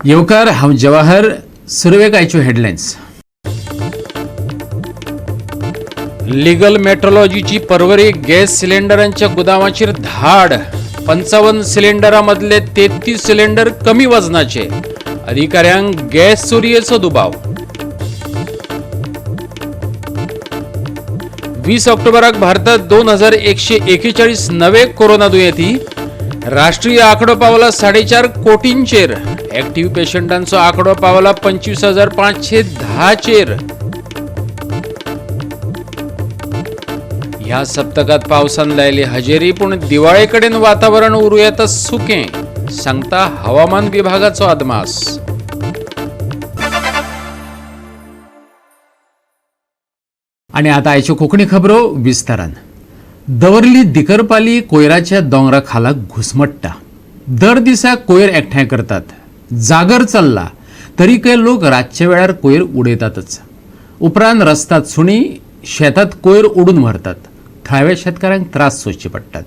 येवकार, हांव जवाहर. सुरवेक आयच्यो हेडलायन्स. लिगल मेट्रोलॉजीची परवरी गॅस सिलेंडरांच्या गुदामाचेर धाड. 55 सिलेंडरां मदले 33 सिलेंडर कमी वजनाचे. अधिकाऱ्यांक गॅस चोरयेचो दुबाव. 20 ऑक्टोबराक भारतात 2141 नवे कोरोना दुयेंती. राष्ट्रीय आंकडो पावला 4.5 कोटींचेर. ऍक्टिव्ह पेशंटांचो आंकडो पावला 25,510चेर. ह्या सप्तकात पावसान लायली हजेरी, पूण दिवाळे कडेन वातावरण उरूं येता सुकें, सांगता हवामान विभागाचो अदमास. आनी आतां आयच्यो कोंकणी खबरो विस्तारान. दवर्ली दिकरपाली कोयराच्या दोंगरा खाला घुसमट्टा. दर दिसा कोयर एकठांय करतात. जागर चल्ला तरी काय लोक रातच्या वेळार कोयर उडयतातच. उपरांत रस्तात सुणी शेतात कोयर ओडून व्हरतात. थळाव्या शेतकारांक त्रास सोंसचे पडटात.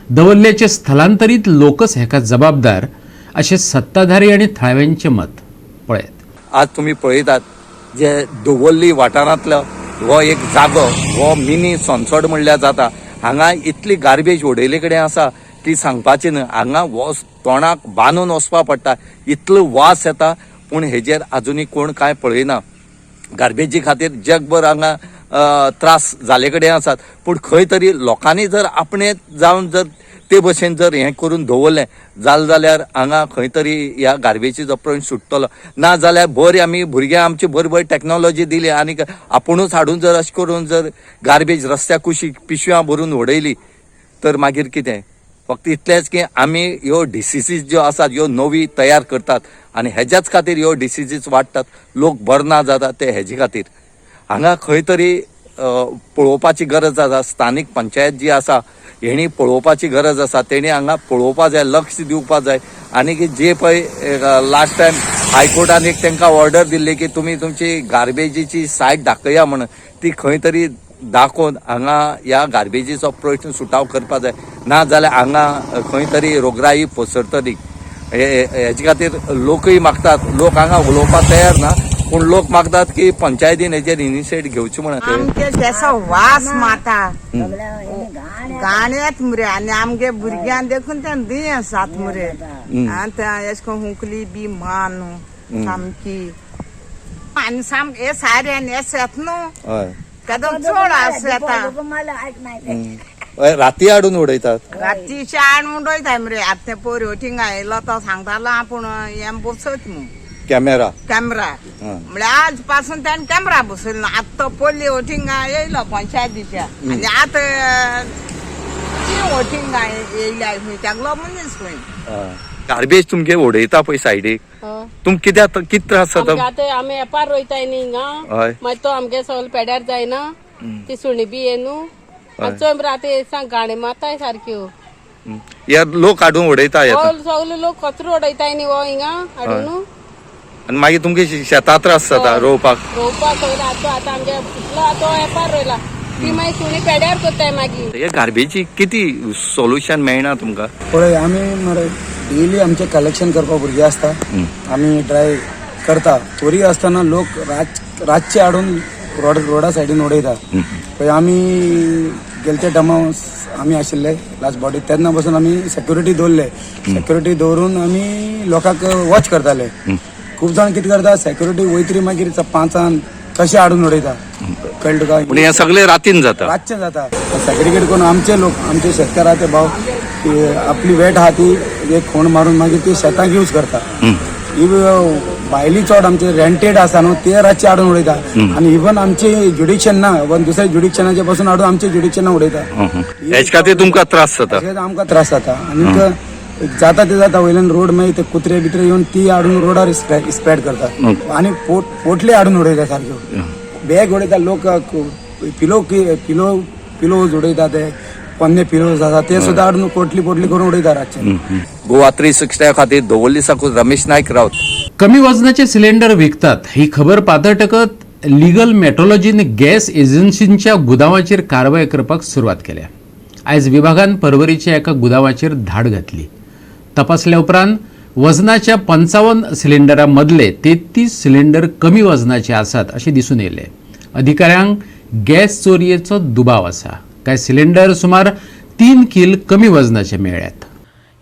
दवरल्याचे स्थलांतरीत लोकच हेका जबाबदार अशें सत्ताधारी आनी थळाव्यांचें मत. पळयात. आज तुमी पळयतात जे दवर्ली वाठारांतलो हो एक जागो, हो मिनी सोनसोड म्हणल्यार जाता. हांगा इतली गार्बेज उडयले कडेन आसा ती सांगपाची न्हय. हांगा वच तोंडाक बांदून वचपा पडटा, इतलो वास येता. पूण हेजेर आजुनूय कोण कांय पळयना. गार्बेजी खातीर जगभर हांगा त्रास जाले कडेन आसात. पूण खंय तरी लोकांनी जर आपणे जावन जर ते भशेन जर हें करून दवरलें जालें जाल्यार हांगा खंय तरी ह्या गार्बेजीचो प्रश्न सुट्टलो. ना जाल्यार बरी आमी भुरग्यांक आमची बरी बरी टॅक्नोलॉजी दिली आनी आपुणूच हाडून जर अशें करून जर गार्बेज रस्त्या कुशीक पिशव्यां भरून उडयली तर मागीर कितें? फक्त इतलेंच की आमी ह्यो डिसिजीस ज्यो आसात ह्यो नवी तयार करतात आनी हेज्याच खातीर ह्यो डिसिजीस वाडटात. लोक बरे ना जातात ते हेजे खातीर. हांगा खंय तरी पळोवपाची गरज आसा. स्थानीक पंचायत जी आसा हेणी पळोवपाची गरज आसा. तेणी हांगा पळोवपा जाय, लक्ष दिवपा जाय. आनी की जे पळय लास्ट टायम हायकोर्टान एक तांकां ऑर्डर दिल्ली की तुमी तुमची गार्बेजीची सायट दाखया म्हणून, ती खंय तरी दाखोवन हांगा ह्या गार्बेजीचो प्रश्न सुटाव करपा जाय. ना जाल्यार हांगा खंय तरी रोगराई पसरतली. हेजे खातीर लोकूय मागतात. लोक हांगा उलोवपाक तयार ना, पूण लोक मागतात की पंचायतीन हेजेर इनिशिएट घेवची म्हणून. आमगे केसो वास माता घाण येत मुरे. आनी आमगे भुरग्यांक देखून ते दुयेंस जात मुरे. आनी ते एश कोन हुंकली बी मान न्हू सामकी. आनी सामके हे सारे आनी हें शेत न्हू हय. केदो चड आस येता. हय, राती हाडून उडयतात. रातीचे हाडून उडयताय मरे. आतां ते पोर थिंगा येयलो तो सांगतालो आपूण हें बसयत म्हूण. कॅमेरा. कॅमेरा. म्हळ्यार आज पासून त्याने कॅमेरा बसयलो ना. आतां तो पयली वोटिंगा येयलो पंचायतीच्या आनी आतां ती वोटिंगा येयल्या खंय तेगलो मनीस खंय. गार्बेज तुमगे उडयता पळय सायडीक, तुम कित्याक कित त्रास आमगे जाता? आतां आमी एपार रोयताय न्ही हिंगा. हय. मागीर तो आमगे सगळे पेड्यार जायना, ती सुणी बी ये न्हू. आनी चोय मरे आतां सांग गाणे मारताय सारक्यो. हे लोक हाडून उडयता येता. सगळे लोक कचरो उडयताय न्ही हो हिंगा हाडून. आनी मागीर तुमगे शेतात त्रास जाता रोवपाक. रोवपाक सगळे. आतां आतां आमगे इतलो तो एपार रोयला, ती मागीर सुणी पेड्यार करताय मागीर. हे गार्बेजी किती सोल्युशन मेळना तुमकां? पळय, आमी मरे डेली आमचे कलेक्शन करपाक भुरगे आसता. आमी ड्राय करता, तरी आसतना लोक रातचे हाडून रोडा सायडीन उडयता. पळय, आमी गेलते टायमा आमी आशिल्ले लास्ट बॉडी, तेन्ना पासून आमी सेक्युरिटी दवरले. सेक्युरिटी दवरून आमी लोकांक वॉच करताले. खूब जाण कितें करता, सेक्युरिटी वयतरी मागीर 5 कशे हाडून उडयता. कळ्ळें तुका? पूण हे सगळे रातीन जाता. रातचें जाता. सॅग्रिगेट करून आमचे लोक, आमचे शेतकार आहा ते भाव की आपली वेट आहा ती एक खोण मारून मागीर ती शेताक यूज करता. ही भायली चड आमचे रेंटेड आसा न्हू, ते रातचे हाडून उडयता. आनी इवन आमचे ज्युडिक्शन ना, इवन दुसऱ्या ज्युडिक्शनाचे पासून हाडून आमचे ज्युडिक्शना उडयता. हेच खातीर तुमकां त्रास जाता. अशें आमकां त्रास जाता. आनी जाता ते जाता, वयल्यान रोड मागीर ते कुत्रे बित्रे येवन ती हाडून रोडार स्प्रेड करता. आनी पोटले हाडून उडयता सारक्यो, बॅग उडयता लोक, पिलो पिलो पिलोज उडयता. ते पोन्ने पिलोज आसा ते सुद्दां हाडून पोटली पोटली करून उडयता रातचे. गोवा 360 खातीर दवर्ली साकून रमेश नायक राऊत. कमी वजनाचे सिलेंडर विकतात ही खबर पातळटकच लिगल मेट्रोलॉजीन गॅस एजन्सींच्या गुदावाचेर कारवाय करपाक सुरवात केल्या. आयज विभागान परवरीच्या एका गुदावाचेर धाड घातली. तपासल्या उपरांत वजनाच्या 55 सिलिंडरां मदले 33 सिलिंडर कमी वजनाचे आसात अशें दिसून येयलें. अधिकाऱ्यांक गॅस चोरयेचो दुबाव आसा. कांय सिलिंडर सुमार 3 कील कमी वजनाचे मेळ्ळ्यात.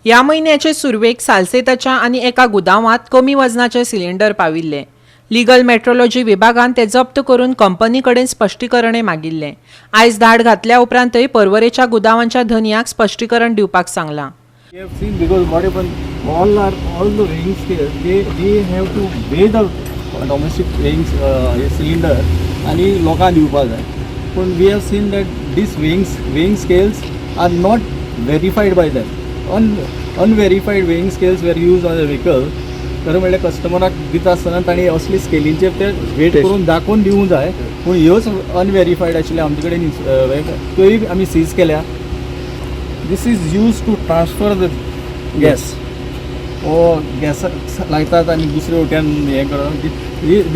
ह्या म्हयन्याचे सुरवेक सालसेताच्या आनी एका गुदावांत कमी वजनाचे सिलिंडर पाविल्ले. लिगल मेट्रोलॉजी विभागान ते जप्त करून कंपनी कडेन स्पश्टीकरणय मागिल्लें. आयज धाड घातल्या उपरांतय पर्वरेच्या गुदावांच्या धनयाक स्पश्टीकरण दिवपाक सांगलां. We have seen because what happened, all the weighing scales, they have to weigh the domestic weighing cylinder आणि लोकांक दिवपा जाय. पूण we have seen that this weighing scales are not verified by them. Unverified weighing scales were used on the vehicle. खरें म्हणल्यार कस्टमराक दिता आसतना तांणी असली स्केलींचेर ते वेट करून दाखोवन दिवंक जाय, पूण ह्योच अनवेरीफायड आशिल्ले आमचे कडेन त्योय आमी सीज केल्या. This is used to transfer the gas. हो गॅस लायतात आनी दुसरे वटेन हें करप.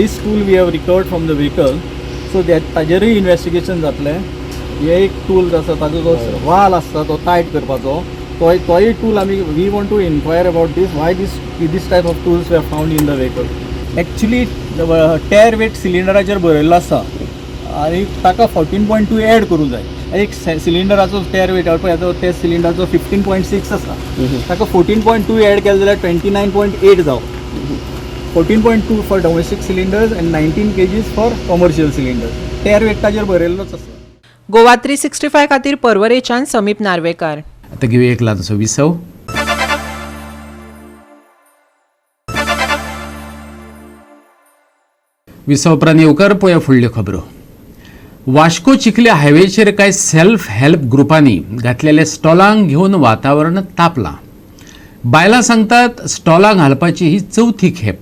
This tool we have recovered from the vehicle, so that ताजेरूय इन्वेस्टिगेशन जातलें. हे एक टूल आसा, ताजो जो वाल आसता तो टायट करपाचो, तोय टूल आमी we want to inquire about this, why this type of tools were found in the vehicle. Actually tare weight सिलिंडराचेर बरयल्लो आसा आनी ताका 14.2 एड करूंक जाय. एक सिलिंडराचो टेर वेट पळय, आतां त्या सिलिंडराचो 15.6 आसा, ताका 14.2 एड केले जाल्यार 29.8 जावप. 14.2 for domestic cylinders and 19 kgs for commercial cylinders. Tare weight ताजेर बरयल्लोच आसा. गोवा 365 खातीर पर्वरेच्यान समीप नार्वेकार. आतां घेवया एक ल्हानसो विसव. विसव उपरांत येवकार पळोवया फुडल्यो खबरो. वास्को चिखली हायवेचेर कांय सेल्फ हेल्प ग्रुपांनी घातलेल्या स्टॉलांक घेवन वातावरण तापलां. बायलां सांगतात स्टॉलां घालपाची ही चवथी खेप,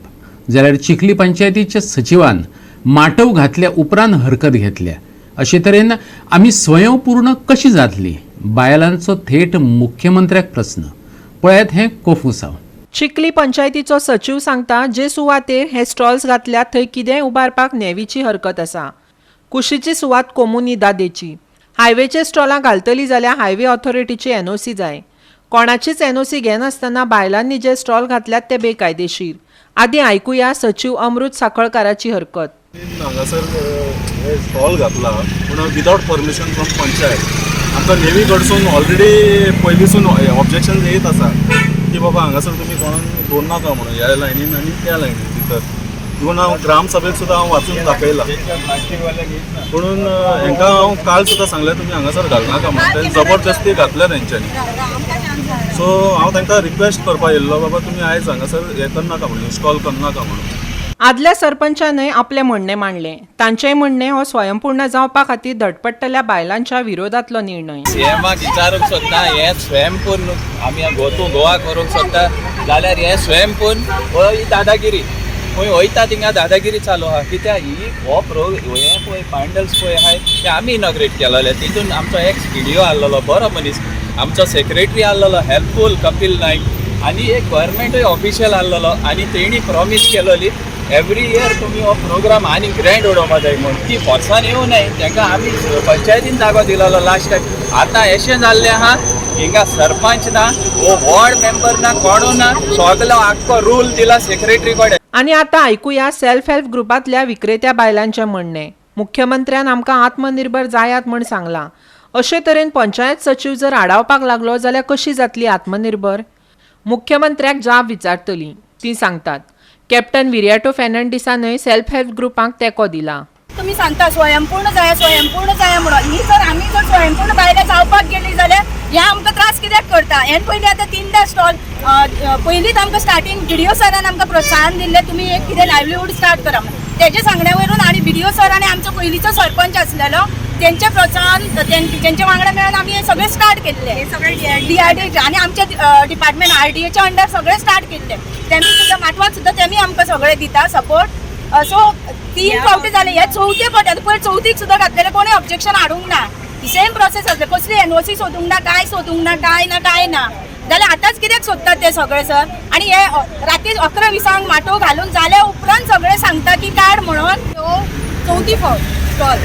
जाल्यार चिखली पंचायतीच्या सचिवान माटव घातल्या उपरांत हरकत घेतल्या. अशे तरेन आमी स्वयंपूर्ण कशी जातली, बायलांचो थेट मुख्यमंत्र्याक प्रस्न. पळयात हें कोफुसांव. चिखली पंचायतीचो सचीव सांगता, जे सुवातेर हे स्टॉल्स घातल्यात थंय कितेंय उबारपाक नेवीची हरकत आसा. कुशीची सुवात कोमुनिदादेची. हायवेचे स्टॉलां घालतली जाल्यार हायवे ऑथॉरिटीची एनओसी जाय. कोणाचीच एनओसी घेनासतना बायलांनी जे स्टॉल घातल्यात ते बेकायदेशीर. आदी आयकुया सचीव अमृत साखळकाराची हरकत. हांगासर हे स्टॉल घातला पूण विदावट परमिशन फ्रॉम पंचायत. आमकां नेवी कडसून ऑलरेडी पयलींसून ऑब्जेक्शन येत आसा की बाबा हांगासर तुमी कोणाक दवरनाका म्हणून, ह्या लायनीन आनी त्या लायनीन भितर. इवन हांव ग्रामसभेक सुद्दां हांव वाचून दाखयला, पुणून हेंकां हांव काल सुद्दां सांगलें तुमी हांगासर घालनाका म्हणून, तें जबरदस्ती घातल्या तेंच्यांनी. सो हांव तांकां रिक्वेस्ट करपा येयल्लो, बाबा तुमी आयज हांगासर हें करनाका म्हणून, इन्स्टॉल करनाका म्हणून. आदल्या सरपंचानय आपलें म्हणणें मांडलें. तांचेंय म्हणणें, हो स्वयंपूर्ण जावपा खातीर धडपडटल्या बायलांच्या विरोधांतलो निर्णय. सीएमाक विचारूंक सोदता, हें स्वयंपूर्ण आमी गोतू गोवा करूंक सोदता जाल्यार हें स्वयंपूर्ण हो ही दादागिरी, खंय वयता थिंगा दादागिरी चालू आहा. कित्याक ही हो प्रो हें पळय पांडल्स पळय आहाय ते आमी इनॉग्रेट केलेले. तितून आमचो एक्स बीडीओ आहलोलो, बरो मनीस, आमचो सेक्रेटरी आहलोलो हेल्पफूल कपिल नायक, आनी एक गव्हर्मेंटूय ऑफिशियल आहलोलो, आनी तेणी प्रॉमीस केलोली एवरी इयर तुमी हो प्रोग्राम आनी ग्रँड उडोवपा जाय म्हूण. ती फोर्सान येवनाय, तांकां आमी पंचायतीन जागो दिलोलो लास्ट टायम. आतां अशें जाल्लें आहा, हिंगा सरपंच ना, वो वॉर्ड मेंबर ना, कोणू ना, सगलो आख्खो रूल दिला सेक्रेटरी कडेन. आनी आतां आयकुया सेल्फ हेल्प ग्रुपांतल्या विक्रेत्या बायलांचें म्हणणें. मुख्यमंत्र्यान आमकां आत्मनिर्भर जायात म्हूण सांगलां. अशे तरेन पंचायत सचीव जर आडावपाक लागलो जाल्यार कशी जातली आत्मनिर्भर? मुख्यमंत्र्याक जाप विचारतली, ती सांगतात. कॅप्टन विरियाटो फेर्नांडीसानय सेल्फ हेल्प ग्रुपांक तेंको दिला. तुमी सांगता स्वयंपूर्ण जाया, स्वयंपूर्ण जाया म्हणून, ही जर आमी जर स्वयंपूर्ण बायलां जावपाक गेली जाल्यार ह्या आमकां त्रास कित्याक करता? हेन पयलीं आतां तिनदां स्टॉल, पयलींच आमकां स्टार्टींग बीडीओ सरान आमकां प्रोत्साहन दिल्लें, तुमी एक कितें लायवलीहूड स्टार्ट करा म्हणून. तेजे सांगण्या वयरून आनी बीडीओ सर आनी आमचो पयलींचो सरपंच आसलेलो तेंचे प्रोत्साहन, तेंच्या वांगडा मेळून आमी हें सगळें स्टार्ट केल्लें. सगळें डीआरडी आनी आमच्या डिपार्टमेंट आरडीएच्या अंडर सगळें स्टार्ट केल्लें. तेमी सुद्दां माटवान सुद्दां तेमी आमकां सगळें दिता सपोर्ट. सो 3 फावटी जाले, हे चवथे फावटी आतां पयर चवथीक सुद्दां घातलेले, कोणें ऑब्जेक्शन हाडूंक ना. सेम प्रोसेस आसले, कसली एनओसी सोदूंक ना, काय सोदूंक ना, काय ना, काय ना. जाल्यार आतांच कित्याक सोदतात ते सगळे सर? आनी हे राती 11:20 माटोव घालून जाल्या उपरांत सगळे सांगता की काड म्हणून. ह्यो चवथी फावट स्टॉल,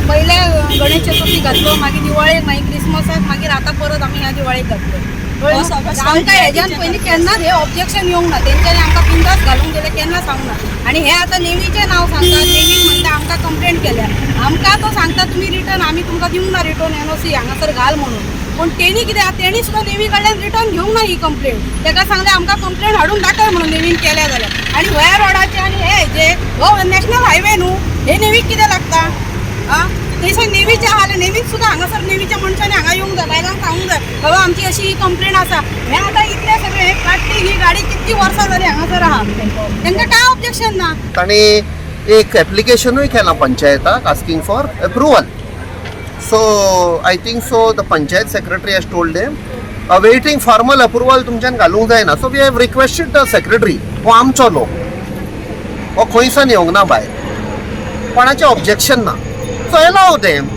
पयले गणेश चतुर्थी घातलो, मागीर दिवाळेक, मागीर क्रिसमसाक, मागीर आतां परत आमी ह्या दिवाळेक घातलो. आमकां हेज्यान पयलीं केन्नाच हे ऑब्जेक्शन येवंक ना. तेंच्यांनी आमकां बिंदास घालूंक दिलें, केन्ना सांगूंक ना. आनी हे आतां नेवीचें नांव सांगतात, नेवीन म्हणटा आमकां कंप्लेंट केल्या, आमकां तो सांगता तुमी रिटर्न आमी तुमकां दिवंक ना रिटर्न एनओसी हांगासर घाल म्हणून. पूण तेणी कितें तेणी सुद्दां नेवी कडल्यान रिटर्न घेवंक ना ही कंप्लेंट. तेका सांगलें आमकां कंप्लेंट हाडून दाखय म्हणून नेवीन केल्या जाल्यार. आनी ह्या रोडाचे आनी हे जे हो नॅशनल हायवे न्हू, हे नेवीक कितें लागता? आं, थंयसर नेवीचे आहा जाल्यार नेवीक सुद्दां हांगासर नेवीच्या मनशांनी हांगा येवंक जाय, बायलांक सांगूंक जाय बाबा आमची अशी ही कंप्लेंट आसा. हें आतां इतलें सगळें हें काडटी ही गाडी कितली वर्सां जाली हांगासर आहा, तांकां कांय ऑब्जेक्शन ना. तांणी एक एप्लिकेशनूय केलां पंचायताक asking for approval. So I think so the panchayat secretary has told them awaiting formal approval तुमच्यान घालूंक जायना. So we have requested the secretary, हो आमचो लोक, हो खंयसान येवंक ना भायर, कोणाचें ऑब्जेक्शन ना, सो एलाव देम.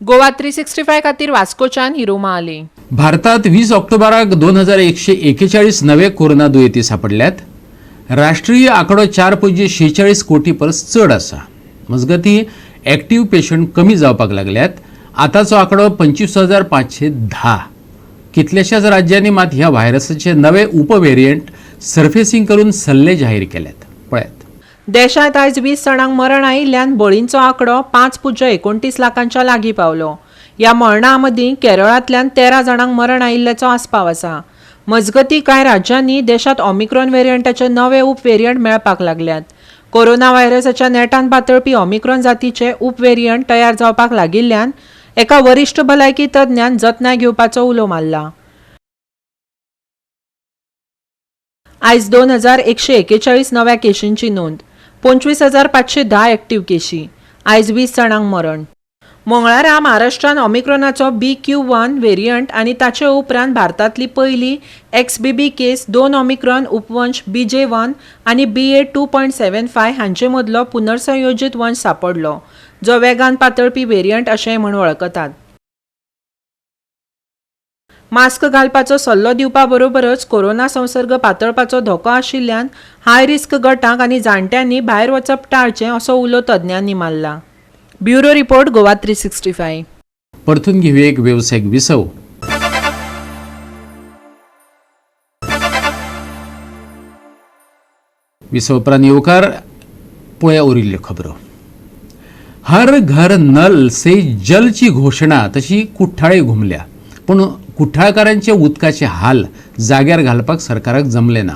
गोवा 365 खातीर वास्कोच्यान हिरो महाले. भारतात 20 ऑक्टोबराक 2141 नवे कोरोना दुयेंती सापडल्यात. राष्ट्रीय आंकडो 4.46 कोटी परस चड आसा. मजगतीं एक्टिव्ह पेशंट कमी जावपाक लागल्यात. आतांचो आंकडो 25,510. कितल्याशाच राज्यांनी मात ह्या व्हायरसाचे नवे उपवेरियंट सर्फेसिंग करून सल्ले जाहीर केल्यात. पळयात. देशांत आयज 20 जाणांक मरण आयिल्ल्यान बळींचो आंकडो 5.29 लाखांच्या लागीं पावलो. ह्या मरणां मदीं केरळांतल्यान 13 जाणांक मरण आयिल्ल्याचो आस्पाव आसा. मजगतीं कांय राज्यांनी देशांत ओमिक्रॉन वेरियंटाचे नवे उपवेरियंट मेळपाक लागल्यात. कोरोना व्हायरसाच्या नेटान पातळपी ओमिक्रॉन जातीचे उपवेरियंट तयार जावपाक लागिल्ल्यान एका वरिश्ठ भलायकी तज्ञान जतनाय घेवपाचो उलो मारला. आयज 2141 नव्या केशींची नोंद, 25,510 एक्टिव्ह केशी. आयज 20 जाणांक मरण. मंगळारा महाराष्ट्रान ओमिक्रॉनाचो BQ.1 variant आनी ताचे उपरांत भारतांतली पयली XBB केस 2 ओमिक्रॉन उपवंश BJ.1 आनी BA.2.75 हांचे मदलो पुनर्संयोजीत वंश सापडलो, जो वेगान पातळपी वेरियंट अशेंय म्हूण वळखतात. मास्क घालपाचो सल्लो दिवपा बरोबरच कोरोना संसर्ग पातळपाचो धोको आशिल्ल्यान हाय रिस्क गटांक आनी जाणट्यांनी भायर वचप टाळचें असो उलो तज्ञांनी मारला. Bureau report, Goa 365. परतून घेवया एक वेवसायीक विसव. विसव उपरांत येवकार पळया उरिल्ल्यो खबरो. हर घर नल से जलची घोशणा तशी कुठ्ठाळे घुमल्या, पूण कुठ्ठाळकारांचे उदकाचे हाल जाग्यार घालपाक सरकाराक जमलें ना.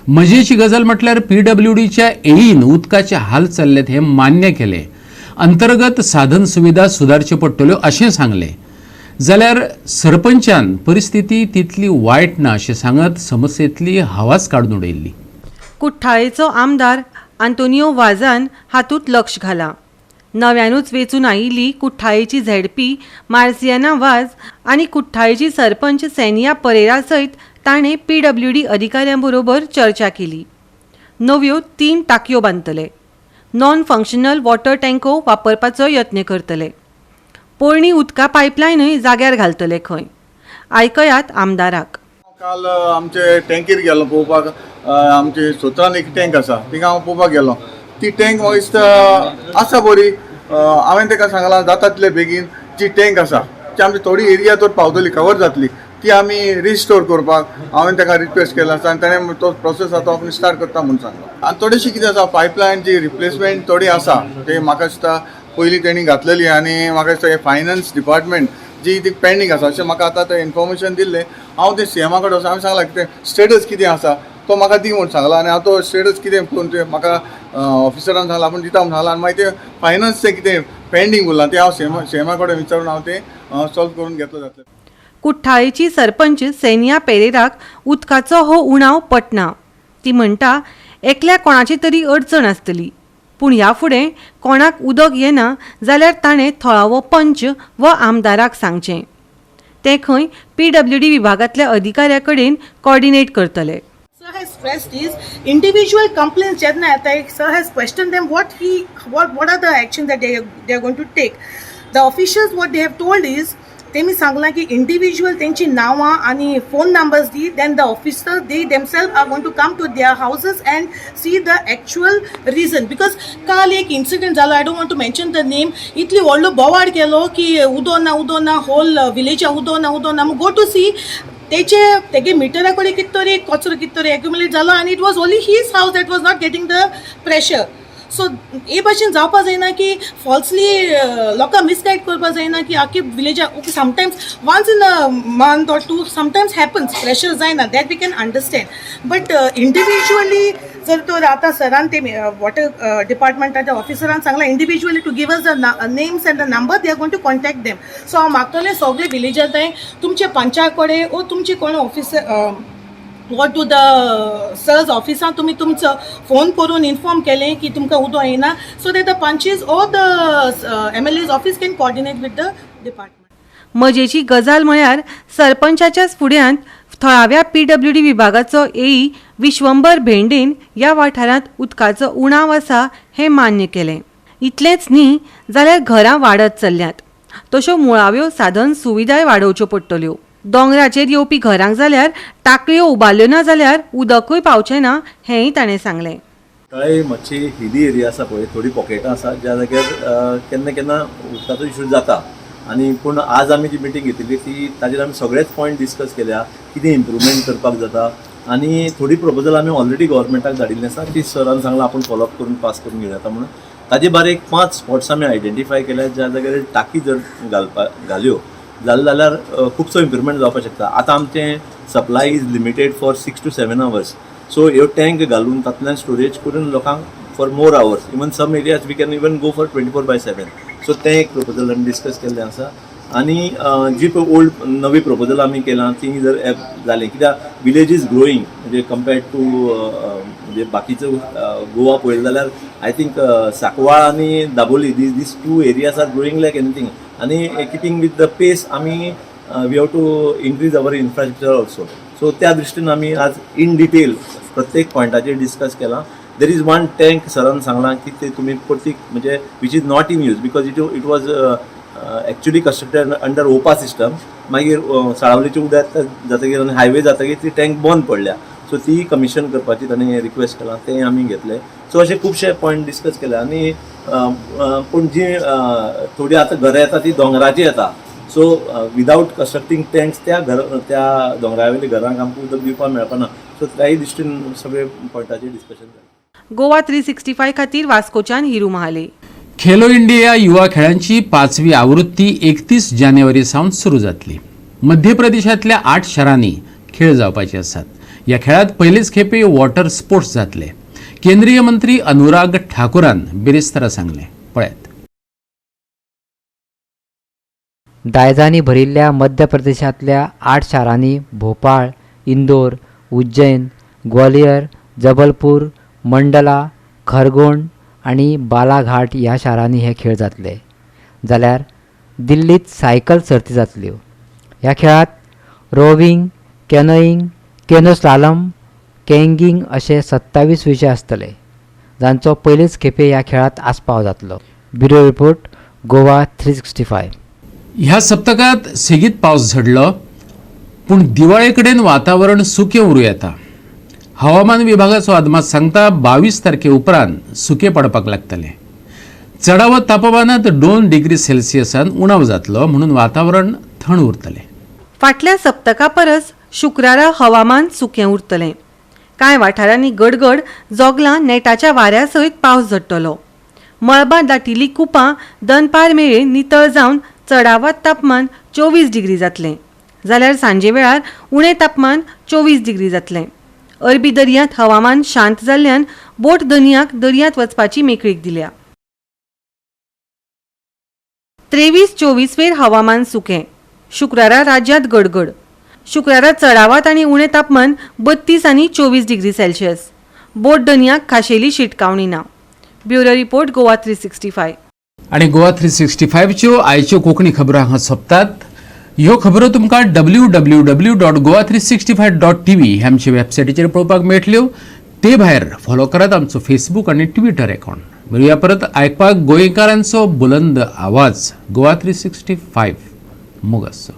मजेची गजाल म्हटल्यार पीडब्ल्यूडीच्या एईन उदकाचे हाल चल्ल्यात हें मान्य केलें. अंतर्गत साधन सुविधा सुदारच्यो पडटल्यो अशें सांगलें, जाल्यार सरपंचान परिस्थिती तितली वायट ना अशें सांगत समस्येंतली हवाच काडून उडयल्ली. कुठ्ठाळेचो आमदार आंतोनियो वाजान हातूंत लक्ष घालां. नव्यानूच वेंचून आयिल्ली कुठ्ठाळेची झेडपी मार्सियाना वाज आनी कुठ्ठाळेची सरपंच सेनिया परेरा सयत ताणें पीडब्ल्यूडी अधिकाऱ्यां बरोबर चर्चा केली. नव्यो 3 टाकयो बांदतले, नॉन फंक्शनल वॉटर टँको वापरपाचो यत्न करतले, पोरणी उदका पायपलायनूय जाग्यार घालतले खंय. आयकयात आमदाराक. काल आमचे टँकीर गेलो पळोवपाक, आमचे सोत्रान एक टँक आसा थिंगा हांव पळोवपाक गेलो. ती टँक म्हाका दिसता आसा बरी. हांवें ताका सांगलां जाता तितले बेगीन जी टँक आसा ती आमची थोडी एरिया तर पावतली, कवर जातली, ती आमी रिस्टोर करपाक हांवें ताका रिक्वेस्ट केला आसा आनी ताणें तो प्रोसेस आसा तो आपूण स्टार्ट करता म्हूण सांगला. आनी थोडीशी कितें आसा पायपलायन जी रिप्लेसमेंट थोडी आसा ते म्हाका दिसता पयलीं तेणी घातलेली आनी म्हाका दिसता हे फायनान्स डिपार्टमेंट जी ती पेंडींग आसा अशें म्हाका आतां तें इन्फॉर्मेशन दिल्लें. हांव तें सीएमा कडेन वचून हांवें सांगलां कितें स्टेटस कितें आसा तो म्हाका दी म्हूण सांगला आनी हांव तो स्टेटस कितें पळोवन तें म्हाका ऑफिसरान सांगलां आपूण दिता म्हूण सांगलां आनी मागीर तें फायनान्स तें कितें पेंडींग उरलां तें हांव सीएमा कडेन विचारून हांव तें सॉल्व करून घेतलो जातलें. कुठ्ठाळेची सरपंच सेनिया पेरेराक उदकाचो हो उणाव पटना. ती म्हणटा एकल्या कोणाची तरी अडचण आसतली, पूण ह्या फुडें कोणाक उदक येना जाल्यार ताणें थळावो पंच व आमदाराक सांगचें. ते खंय पीडब्ल्यूडी विभागांतल्या अधिकाऱ्या कडेन कॉर्डिनेट करतले. Sir has stressed is individual complaints जेन्ना येता, sir has questioned them what are the action that they are going to take. The officials what they have told is तेमी सांगलां की इंडिविज्युअल तेंची नांवां आनी phone numbers the, then the officer they themselves are going to come to their houses and see the actual reason. Because काल एक incident जालो, I don't want to mention the name, इतली व्हडलो बोवाळ केलो की उदो ना उदो ना, होल विलेजा उदो ना उदो ना. गो टू सी तेचे तेगे मिटरा कडेन कितें तरी कचरो कितें तरी एक्युमुलेट जालो आनी it was only his house that was not getting the pressure. So हे भाशेन जावपा जायना की फॉल्सली लोकांक मिसगायड करपा जायना की आख्खे विलेजा. Okay, sometimes once in a month or two sometimes happens, pressure जायना, that we can understand, but individually जर तर आतां सरान ते वॉटर डिपार्टमेंटाच्या ऑफिसरान सांगलां individually to give us the names and the number, they are going to contact them. So हांव मागतलें सगळे विलेजार थंय तुमचे पंचा कडेन ओ तुमचे कोण officer what to the sirs ऑफिसान तुमी तुमचो फोन करून इन्फॉर्म केलें की तुमकां उदक येना, so that the panchs or the MLA's office can coordinate with the department. मजेची गजाल म्हळ्यार सरपंचाच्याच फुड्यांत थळाव्या पीडब्ल्यूडी विभागाचो एई विश्वंबर भेंडेन ह्या वाठारांत उदकाचो उणाव आसा हें मान्य केलें. इतलेंच न्ही जाल्यार घरां वाडत चल्ल्यांत तश्यो मुळाव्यो साधन सुविधाय वाडोवच्यो पडटल्यो. दोंगराचेर येवपी घरांक जाल्यार टाकळ्यो उबारल्यो ना जाल्यार उदकूय पावचें ना हेंय ताणें सांगलें. कांय मातशी हिली एरिया आसा पळय, थोडी पॉकेटां आसा ज्या जाग्यार केन्ना केन्ना उदकाचो इशू जाता. आनी पूण आज आमी जी मिटींग घेतिल्ली ती ताजेर आमी सगळेच पॉयंट डिस्कस केल्या, कितें इम्प्रुवमेंट करपाक जाता आनी थोडी प्रपोजल आमी ऑलरेडी गव्हर्मेंटाक धाडिल्ली आसा, ती सरान सांगलां आपूण फॉलोअप करून पास करून घेवं येता म्हणून. ताजे भायर एक 5 स्पॉट्स आमी आयडेंटिफाय केल्या ज्या जाग्यार टाकी जर घालपा घाल्यो जालें जाल्यार खुबसो इम्प्रुवमेंट जावपाक शकता. आतां आमचें supply is limited for 6 to 7 hours, so ह्यो टँक घालून तातूंतल्यान स्टोरेज करून लोकांक for more hours, even some areas we can even go for 24/7. So तें एक प्रपोजल आमी डिस्कस केल्लें आसा. आनी जी पळय ओल्ड नवी प्रपोजल आमी केलां ती जर एप जाली, कित्याक विलेज is growing, म्हणजे कंपेर्ड टू म्हणजे बाकीचो गोवा पळयलें जाल्यार I think Sancoale आनी Dabolim, these two areas are growing like anything. आनी किपींग विथ the पेस आमी we have to increase our infrastructure also. So त्या दृश्टीन आमी आज इन डिटेल प्रत्येक पॉयंटाचेर डिस्कस केलां. There is one tank, सरान सांगलां की ते तुमी परती म्हणजे which is not in use because it was actually constructed under OPA system. मागीर साळावलीचें उदक जातकीर आनी हायवे जातकीर ती टँक बंद पडल्या. सो ती कमिशन करपाची ताणें रिक्वेस्ट केलां, तें आमी घेतलें. सो अशे खुबशे पॉयंट डिस्कस केले. आनी पूण जी थोडी आतां घरां येता ती दोंगराचेर येता, सो विदावट कन्स्ट्रक्टींग टँक्स त्या घर त्या दोंगरा वयल्या घरांक आमकां उदक दिवपाक मेळपाना. सो त्याय दृश्टीन सगळे पॉयंटाचेर डिस्कशन जालें. गोवा 365 खातीर वास्कोच्यान हिरू महाले. खेलो इंडिया युवा खेळांची पाचवी आवृत्ती 31 जानेवारी सावन सुरू जातली. मध्य प्रदेशांतल्या आठ शारांनी खेळ जावपाचे आसात. ह्या खेळात पयलेच खेपे वॉटर स्पोर्ट्स जातले. केंद्रीय मंत्री अनुराग ठाकूरान बिरेस्तारा सांगलें. पळयात. दायजांनी भरिल्ल्या मध्य प्रदेशांतल्या आठ शारांनी भोपाळ, इंदोर, उज्जैन, ग्वालियर, जबलपूर, मंडला, खरगोण आनी बालाघाट ह्या शारांनी हे खेळ जातले. जाल्यार दिल्लीत सायकल सर्ती जातल्यो. ह्या खेळात रोविंग, कॅनोईंग, कॅनो स्लालम, कॅंगिंग अशे 27 विशय आसतले, जांचो पयलेच खेपे ह्या खेळात आस्पाव जातलो. Bureau report, Goa 365. ह्या सप्तकात सेगीत पावस झडलो, पूण दिवाळे कडेन वातावरण सुकें उरूं येता. हवामान विभागाचो अदमास सांगता, 22 तारखे उपरांत सुकें पडपाक लागतलें. चडावत तापमानात 2 डिग्री सेल्सियसान उणाव जातलो, म्हणून वातावरण थंड उरतलें. फाटल्या सप्तका परस शुक्रारा हवामान सुकें उरतलें. कांय वाठारांनी गडगड, जोगलां, नेटाच्या वाऱ्या सयत पावस झडटलो. मळबां दाटिल्लीं कुपां दनपार मेरेन नितळ जावन चडावत तापमान 24 डिग्री जातलें, जाल्यार सांजे वेळार उणें तापमान 24 डिग्री जातलें. अरबी दर्यांत हवामान शांत जाल्ल्यान बोट धनयांक दर्यांत वचपाची मेकळीक दिल्या. 23 24 वेर हवामान सुकें. शुक्रारा राज्यांत गडगड. शुक्रारा चडावत आनी उणें तापमान 32 आनी 24 डिग्री सेल्सियस. बोट धनयांक खाशेली शिटकावणी ना. Bureau report, Goa 365. आणि गोवा 365च्यो आयच्यो कोंकणी खबरो हांगा सोंपतात. ह्यो खबरो तुमकां www.goa365.tv ह्या आमच्या वेबसायटीचेर पळोवपाक मेळटल्यो. ते भायर फॉलो करात आमचो फेसबूक आनी ट्विटर अकाउंट. मेळुया परत आयकपाक गोंयकारांचो बुलंद आवाज गोवा 365. मोग आसचो.